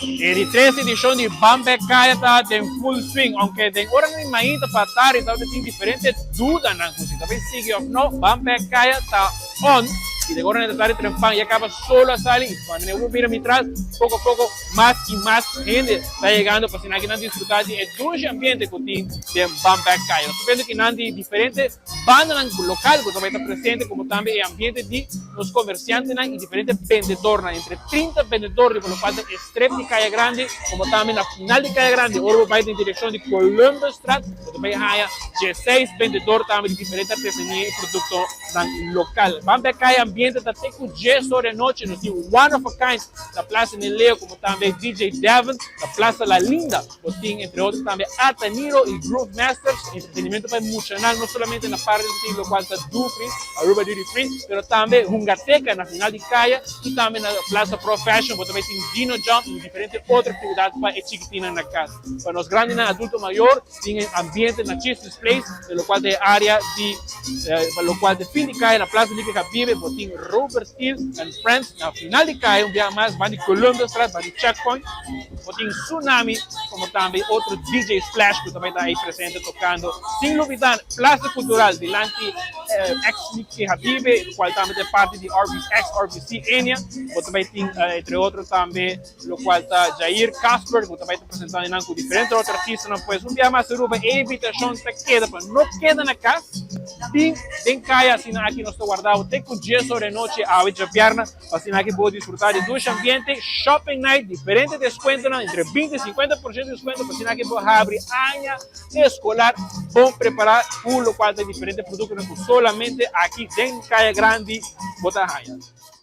E di tres edishon di Ban Bek Kaya ta den full swing, aunke den oranan di mainta pa tardi tabata tin diferente dudanan ku si ta bay sigui of no. Ban Bek Kaya ta on y den oranan di tardi trempan ya caba solo a sali y cuando mi bira mi tras poco poco mas y mas hende ta yegando pa asina aki nan disfruta di e dushi ambiente cu tin den Ban Bek Kaya. Nos ta viendo ki nan di diferente bandanan lokal ku ta bai ta presente komo tambe e ambiente di nos komersiantenan i diferente bendedornan. Entre 30 bendedor riba lokual ta e strip di Kaya Grandi komo tambe na final di Kaya Grandi ora bo bai den direkshon di Columbusstraat bo ta bai haña 16 bendedor tambe di diferente artesania i produktonan lokal. Ban bek kaya ambiente ta te ku 10 or di anochi. Nos tin One of a Kind na Plaza Neleo komo tambe DJ Devon na Plaza La Linda. Bo tin entre otro tambe Ataniro y Groove Masters, entretenimento pa e muchanan, no solamente na parti di locual ta Dufry, Aruba Duty Free, pero tambe Hungateca na final di caya y tambe na Plaza Pro Fashion bo tambe tin Dino Jump y diferente otro actividad pa e chikitinnan na cas. Pa nos grandinan adulto mayor tin e ambiente na Chismis Place, de locual ta e area di pa locual ta fin di caya na Plaza Lique Habibe bo tin Robert Hill and Friends na final di caya un biaha mas ban di Columbusstraat, ban di Checkpoint. Bo tin Tsunami como tambe otro DJ Splash cu tambe ta ey presente tocando. Sin lubida Plaza Cultural dilanti ex Nicky Habibe cual tambe ta parti di ex RBC Enia. Bo tambe tin entre otro tambe locual ta Jair Casper cu tambe ta presentando eynan cu diferente otro artistanan. Pues un bia mas Aruba e invitacion ta keda pa no keda na cas. Bin den caya asina aki nos ta warda bo te cu 10 ora di nochi awe djabièrnè. Asina aki bo disfruta di dushi ambiente, shopping night, diferente descuentonan entre 20 y 50% descuento pa asina aki bo habri aña escolar bon prepara cu locual ta diferente productonan cu solamente aki den Caya Grandi bo ta haya.